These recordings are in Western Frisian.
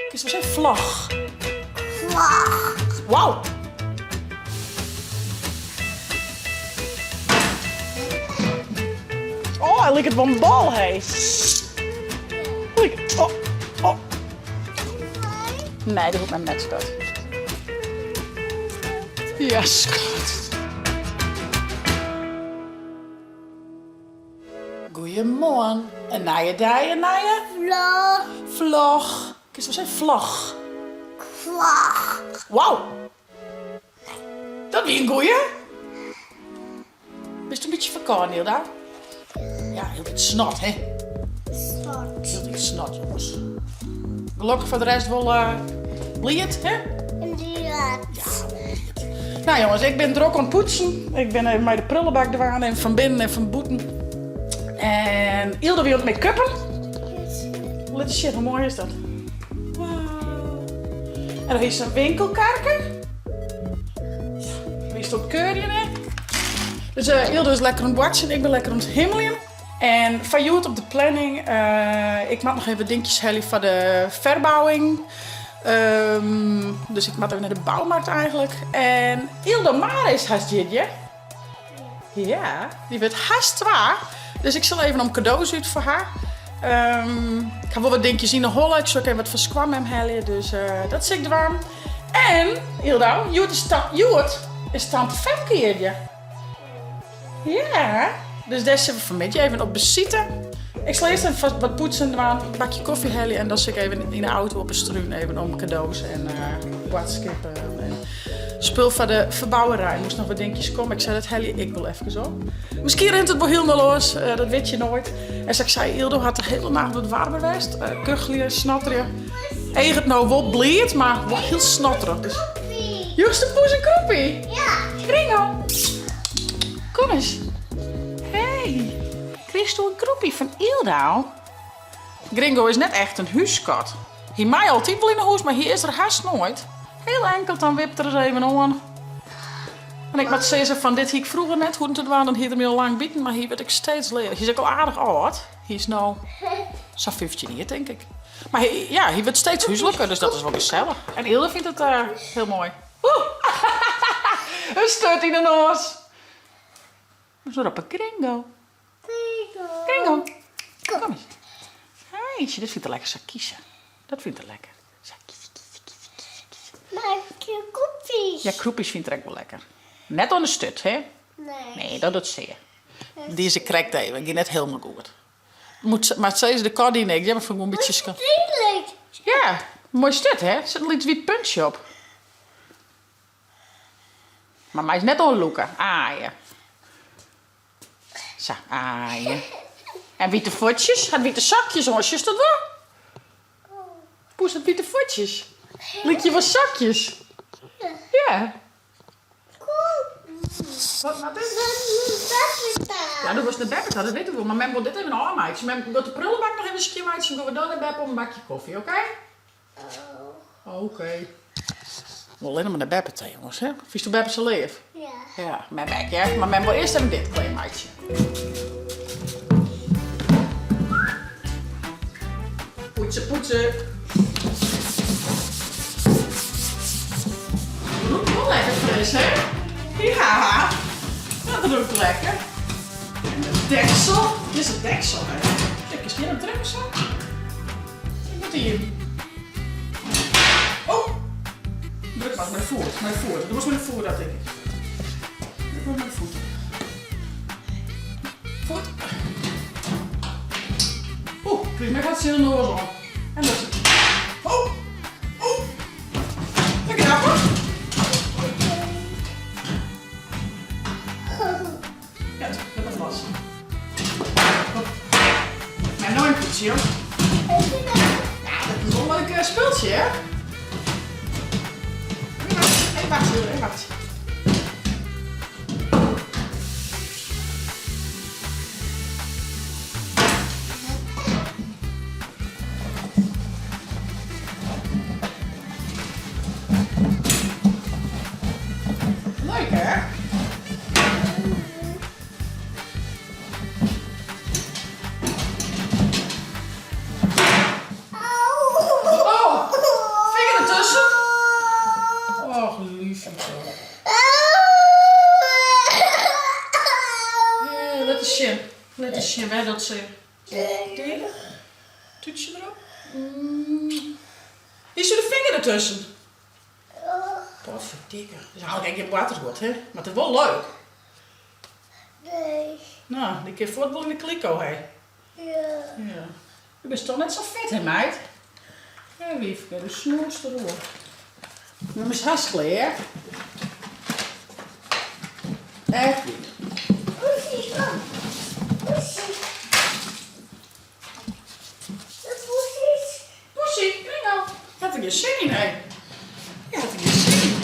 Kinst wol sizze vlog. Vlog. Wow. Oh, hy liket wol in bal, hé. Like, oh, oh. Nee, dat hoecht mem net, skat. Ja, skat. Goeiemoarn. In nije dei, in nije... Vlog. Vlog. Kinst wol sizze vlog. Vlog. Wow. Dat wie in goeie. Bist in bytsje ferkâlden, Hilda? Ja, hieltyd snot, hè? Snot. Hieltyd snot, jonges. Gelokkich foar de rest wol uh, bliid, hè? Bliid. Ja, bliid. Nou jongens, ik bin drok oan it poetsen. Ik bin even mei de prullenbak dwaande, even fan binnen en fan bûten. En Ylda wie oan it make-uppen. Lit eens sjen, hoe moai is dat? Wow. En dan is in winkelkarke. Wist op keurjen, hè? Dus uh, Ylda is lekker oan it boartsjen, ik bin lekker oan it himmeljen. En foar hjoed op de planning, uh, ik moat noch even dinkjes helje foar de ferbouwing. Um, dus ik moat even nei de bouwmarkt eigenlijk. En Ylda Mare is hast jierdei. Ja, dy wurdt hast twa. Dus ik sil even om kado's út foar har. Um, ik ha wol wat dinkjes yn 'e holle. Ik sil ek even wat fan skoanmem helje, dus uh, dat sil ik dwaan. En, Ylda, hjoed is, ta hjoed is tante Femke jierdei. Ja, dus dêr sille we fanmiddei even op besite. Ik sil earst even wat poetsen dwaan, in bakje kofje helje en dan sil ik even yn 'e auto op 'e strún even om kado's en uh, boadskippen en spul foar de ferbouwerij. Moast noch wat dinkjes komme. Ik sei dat helje ik wol efkes op. Miskien rint it wol hielendal oars, uh, dat wit je noait. En sa't ik sei, Yldo hat de hiele nacht wat warber west. Uh, kuchelje, snotterje. Eaget no wol bliid, mar wol hiel snotterich. Dus... Joechst de poes in kroepie? Ja. Gringo, kom eens. Hey, kristo in kroepie fan Yldo? Gringo is net echt in húskat. Hy mei altyd wol yn 'e hûs, mar hy is der hast noait. Hiel inkeld dan wipt er ris even oan. En ik moat sizze fan dit hie ik froeger net hoeven te dwaan, dan hie er my al lang biten, mar hy wurdt ek steeds leaver. Hy is ek al aardich âld. Hy is no sa'n 15 jier tink ik. Mar hy, ja, hy wurdt steeds húsliker, dus dat is wol gesellich. En Ylda fynt it uh, hiel moai. Oeh, in sturt yn 'e noas. Zo op een gringo. Gringo. Kom eens. Hey, dit fynt er lekker, sa kiezen. Dat fynt er lekker. Sa kiezen, kiezen, kiezen, kiezen, kiezen. Mar kroepies. Ja, kroepies fynt er ek wol lekker. Net oan de sturt, hè? Nee. Nee, dat docht sear. Dy is ek krekt even, gie net hielendal goed. Moet, mar sizze de kat die niks, ja, mar fûn ik wol in bytsje skat. Ja, moai sturt, hè? Sit in lyts wyt puntsje op. Mar meist net oanlûke. Aaie. Sa, aaie. En wite fuotsjes? Hat wite sokjes oan, sjochst dat wol? Poes hat wite fuotsjes. Lykje wol sokjes. Ja. Wat moat dit? Ja, do wolst nei beppe ta, dat wit ik wol. Mar mem wol dit even ôfmeitsje. Mem giet de prullenbak noch even skjinmeitsjen, gean we dan nei beppe om in bakje kofje, oké? Oké. Wol allinne mar nei beppe ta, jonges, hè? Fynsto beppe sa leaf? Ja. Ja, mem ek, hear. Mar mem wol earst even dit klearmeitsje. Poetse, poetse. Rûkt wol lekker fris, hè? Ja, dat rûkt lekker. En de deksel, dit is it deksel, hè? Kijk, is hjir op drukke sa? Ik moet hier. Oh! Druk maar mei de foet, mei de foet. Doe mei de foet dat denk ik. Druk maar mei de foet. Foet. Oeh, ik krijg wat zin in de oren. En dat is het. Oh! Oh! Lekker grappig. Ja, dat was. En nou een poetsje, joh. Ja, dat is wel een leuk eh, spultje, hè? Even wachten, even wachten. Leuk, hè? Oh! Lit ris sjen. Lit ris sjen wêr dat se. Dy. Tútsje derop. Hiesto de finger dertusken? Potverdikke. Dus eigentlik ek gjin boartersguod, hè? Mar it is wol leuk. Nee. No, dy kin fuort wol yn de kliko, hè? Ja. Ja. Do bist toch net sa fit, hè, meid? Hé, wyfke, do snoest deroer. Mem is hast klear. Echt wier. Poesie, kom. Poesie. De poesies. Poesie, Gringo. Hat der gjin sin yn, hè? Ja, hat der gjin sin yn.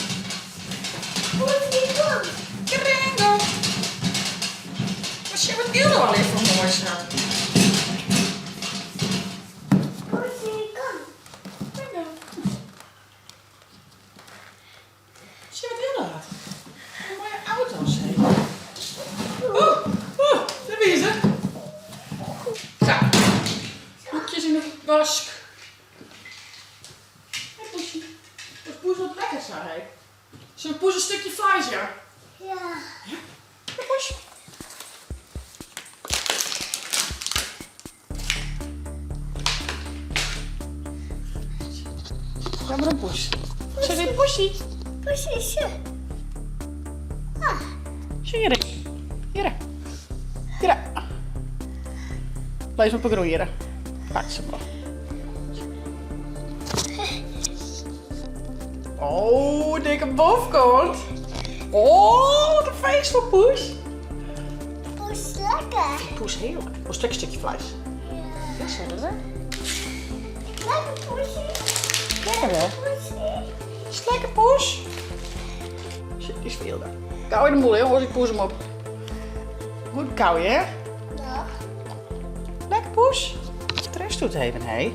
Poesie, kom. Gringo. Mar sjen wat Gildo allegear foar moais hat. Poesie, kom. Gringo. Sjen wat Gildo hat. Wat moaie auto's, hè. Oeh, oeh, dêr wie se. Sa. Doekjes yn de wask. Hé poesie. Wat poes wat lekker sa, hè. Zullen we poes in stikje fleis jaan? Ja. Ja? Kom poes. Ja, mar in poes. Zeg even poesie. Poesie, sjoch. Ah. Sjoch hjir. Hjir. Hjir. Lis op 'e grûn hjir. Pak se mar. Oh, dikke bof komt. Oh, wat in feest foar poes. Poes lekker. Poes heerlijk. Een stuk stukje vlees. Ja. Ja, zeg dat hè? Lekker poesie. Lekker hè? Poesie. Is het lekker poes? Shit, die is veel daar. Kou in de boel, hè? Hoor ik poes hem op. Goed kou, hè? Ja. Lekker poes. Stress doet even, hè?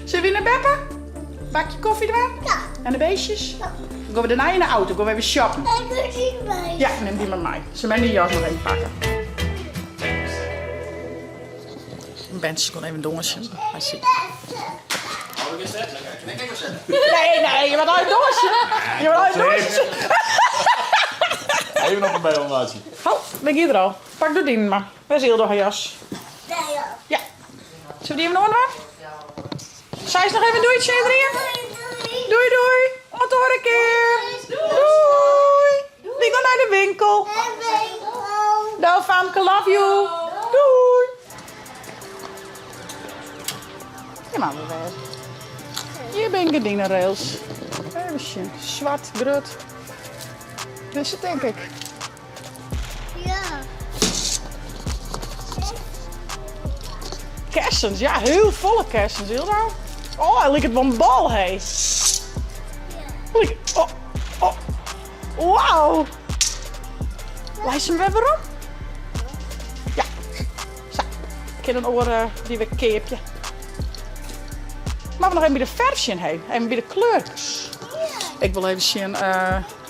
Zullen we naar Beppe? Bakje koffie erbij? Ja. En de beestjes? Ja. Dan gaan we daarna in de auto, gaan we even shoppen. En doe die mee. Ja, neem die maar mee. Ze mij die jas nog even pakken. Bens kon even dongersen. Hij zit. Oh, ik zetten. Kan ik even zetten? Nee, nee, je bent al een doosje. Je bent al een doosje. Even op een bijlmaatje. Oh, ben ik er al. Pak de dien maar. Waar is Hildo haar jas? Daar ja. Ja. Zullen we die even onder? Zij is nog even doei, Adriaan. Doei doei. Doei doei. Tot de keer. Doei. We gaan naar de winkel. En winkel. Dag Famke, love you. Doei. Hier maar weer. Hier ben ik gordijnenrails. Even zien. Zwart, grut. Dit is het denk ik. Ja. Kersens, ja, heel volle kersens, Hilda. Oh, hij lijkt het wel een bal, hé. Ja. Lijkt- Oh, oh. Wauw. Lijst hem weer weer op? Ja. Zo. Ik heb een oor die we keepje. Maar we nog even bij de verf zien, hé. Even bij de kleurtjes. Ja. Ik wil even zien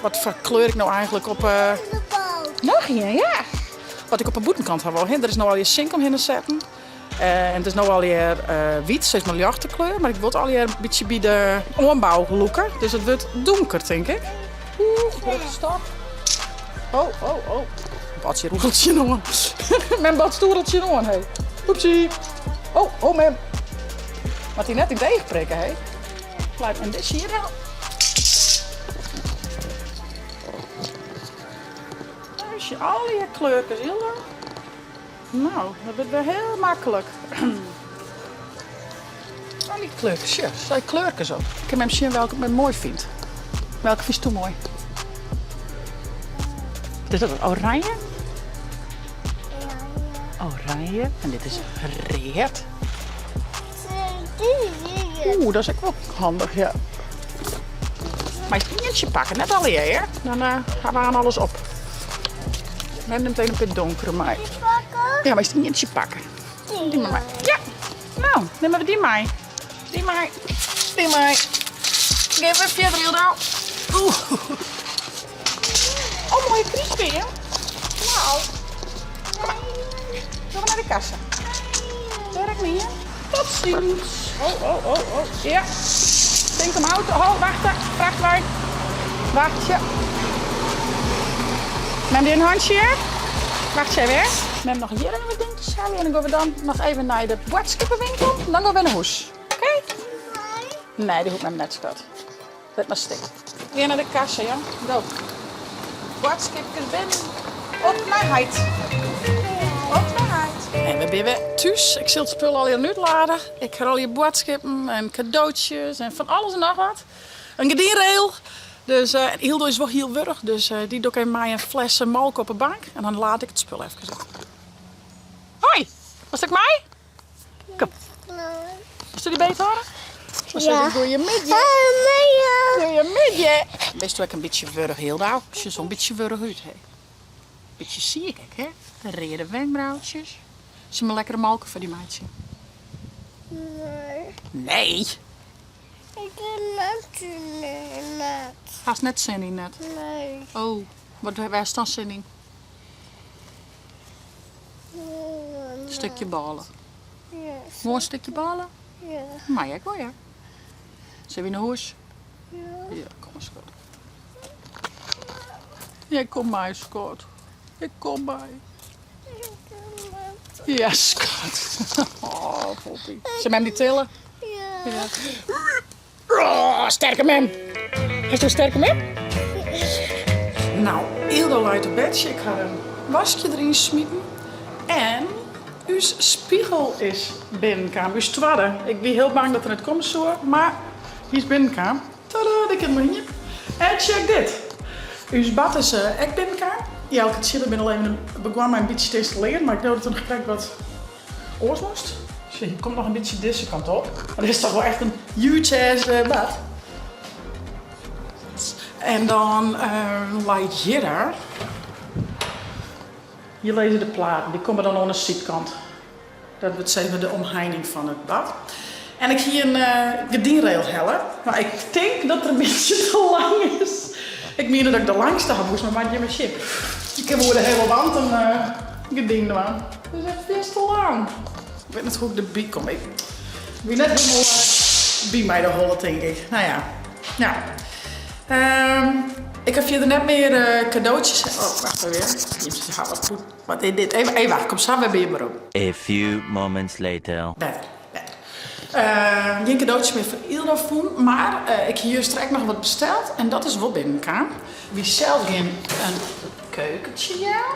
wat voor kleur ik nou eigenlijk op De bal. Nog een, ja. Wat ik op de boetenkant had wel. Er is nou al je zink omheen te zetten. En het is nou al je wit, steeds maar lichte kleur. Maar ik wil al je een beetje bij de ombouw loeken. Dus het wordt donker, denk ik. Oeh, stop. Oh, oh, oh. Badje roeltje nog. Mijn badstoeltje nog, hé. Oepsie. Oh, oh, mem. Wat hij net in deeg prikken, hé. Blijf en dit hier nou. Daar is je al je kleurtjes, Hilda. Nou, dat wordt weer heel makkelijk. Al die kleurtjes, ja. Zijn kleurtjes ook. Ik heb hem zien welke ik het mooi vind. Welke vind je toe mooi? Wat is dat, oranje? Oranje. En dit is rood. Oeh, dat is ook wel handig, ja. Maar je eentje pakken, net al hè? Dan gaan we aan alles op. We hebben meteen een pit donkere mij. Pakken. Ja, maar je eentje pakken. Die maar mee. Ja. Nou, nemen we die mee. Die mee. Die mee. Geef even verder, Hilda. Oeh. Oh, mooie kriesbeer. Nou. Kom maar. Zullen we naar de kassa? Werk niet, hè? Tot ziens. Oh, oh, oh, oh. Ja. Tink om auto. Ho, wacht, frachtwein. Wachtsje. Mem dy in hantsje? Wachtsje even, hè. Mem noch hjir even wat dinkjes helje en dan gaan we dan noch even nei de boadskippenwinkel. Dan gaan we nei hûs. Oké? Nee, dy hoecht mem net, skat. Lit mar stean. Gean nei de kassa, ja. Go. Boadskipkes binnen. Op nei heit. Op nei heit. En we binne wer thús. Ik sil it spul allegear útlade. Ik ha allegear boadskippen en kadootsjes en fan alles en noch wat. In gerdynrail. Dus uh, Hildo is wol hiel wurch, dus uh, dy doch ik even mei in flesse molke op 'e bank en dan laad ik it spul efkes op. Hoi, was ik mei? Kom. Wolst dy beet hâlde? Ja. Goeiemiddei. Goeiemiddei. Bist ek in bytsje wurch, Hilda? Sjochst wol in bytsje wurch út, hè? Bytsje siik ek, hè? Reade wenkbrautsjes. Sil ik lekkere molke foar dy meitsje? Nee. Nee? Ik ha net sin yn net. Hast net sin yn net? Nee. Oh, wat, wêr hast dan sin yn? Stikje bôle. Gewoan in stikje bôle? Ja. Mei ek wol, ja. Sille we nei hûs? Ja. Ja, kom mar, skat. Ja, kom mei, skat. Ik kom mei. Ja, skat. Oh, Poppy. Sil mem dy tille? Ja. Ja. Oh, sterke mem. Hast in sterke mem? Nou, Ildo leit op bedsje. Ik ha in waskje deryn smiten. En ús spegel is binnenkaam. Ús twadde. Ik wie hiel bang dat er net komme soe, mar hy is binnenkaam. Tada, dêr kin mar ien. En check dit. Ús bad is eh, ek binnenkaam. Jelke en Tsjille binne al even begoan mei in bytsje te ynstallearen, mar ik leau dat er noch krekt wat oars moast. Sjoch, hy komt noch in bytsje dizze kant op. Mar dit is toch wol echt in huge ass eh, bad. En dan uh, leit hjir. Hjir lizze de platen, dy komme dan oan de sydkant. Dat wurdt sis mar de omheining fan it bad. En ik hie in uh, gerdynrail helle, mar ik tink dat er in bytsje te lang is. Ik miende dat ik de langste ha moast, mar moat jim mar sjen. Ik kin oer de hiele wand in uh, gerdyn dwaan. Dat is echt veel te lang. Ik wit net hoe't ik derby kom. Ik wie net hielendal uh, by my de holle, tink ik. Nou ja. Ja. Um, ik ha fierder net mear uh, kadootsjes. Oh, wacht even. Wat is dit? Even, even wacht, kom sa wer by je werom. A few moments later. Better, better. Uh, gjin kadootsjes mear foar Ildo fûn, mar uh, ik hie juster ek noch wat besteld en dat is wol binnenkaam. Wy sels gean in keukentsje jaan,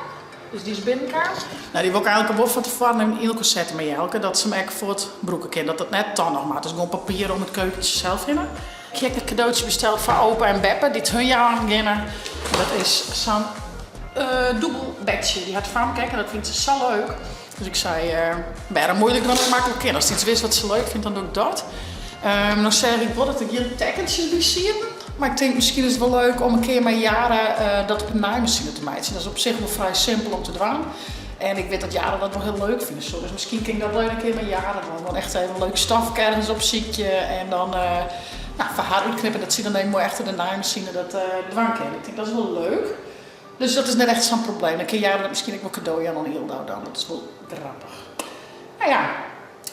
dus dy is binnenkaam. Nou, dy wol ik eigentlik wol fan tefoaren even yn elkoar sette mei Jelke, dat se him ek fuort brûke kin, dat dat net dan noch moat. Dus gewoan papier om it keukentsje sels hinne. Ik hie ek in kadootsje besteld foar opa en beppe, dy't hun jaan geane. Dat is sa'n uh, dûbel bedsje. Dy hat famke ek en dat fynt se sa leuk. Dus ik sei, uh, wêrom muoilik dwaan as it maklik kin. Ast yts witst wat se leuk fynt, dan doch ik dat. Um, no seach ik wol dat der gjin tekkentsjes by sieten. Mar ik tink, miskien is it wol leuk om in kear mei Jara uh, dat op 'e naaimachine te meitsjen. Dat is op sich wol frij simpel om te dwaan. En ik wit dat Jara dat wol hiel leuk fine soe. Dus miskien kin ik dat wol even in kear mei Jara dwaan. Gewoan echt even in leuk stofke ergens opsykje en dan uh, nou, foar har útknippe. Dat sy dan even moai achter de naaimachine dat uh, dwaan kin. Ik tink dat is wol leuk. Dus dat is net echt sa'n probleem. Dan kin Jara dat miskien ek wol kado jaan oan Ildo dan. Dat is wol grappich. Nou ja,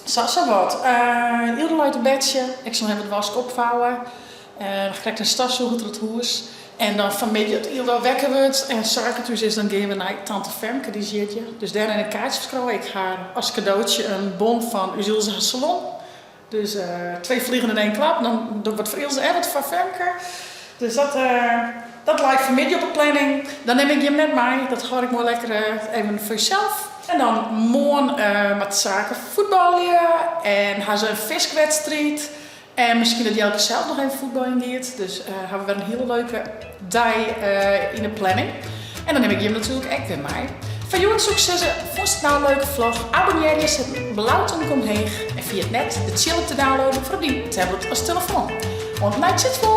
sa sa wat. Uh, Ildo leit op bedsje. Ik sil even it wask opfouwe. Uh, noch krekt in stofsûger troch it hûs. En dan fanmiddei as Ildo wekker wurdt en Sake thús is, dan gean we nei tante Femke, dy is jierdei. Dus dêr even in kaartsje foar skriuwe. Ik ha as kadootsje in bon fan ús Ilse har salon. Dus uh, twee vliegen in één klap. Dan doch ik wat foar Ilse en wat foar Femke. Dus dat, uh, dat leit fanmiddei op 'e planning. Dan nim ik jim net mei. Dat hâld ik moai lekker even foar josels. En dan moarn uh, moat Sake fuotbalje en ha se in fiskwedstriid. En miskien dat Jelke sels noch even fuotbaljen giet. Dus uh, ha we wer in hiele leuke dei uh, yn 'e planning. En dan nim ik jim natuerlik ek wer mei. Foar hjoed soe ik sizze, fûnst it no in leuke vlog? Abonnearje, set in blau tomke omheech en ferjit net de tsjilp te downloaden foar op dyn tablet as telefoan. Oant de neiste tsjitsfoar!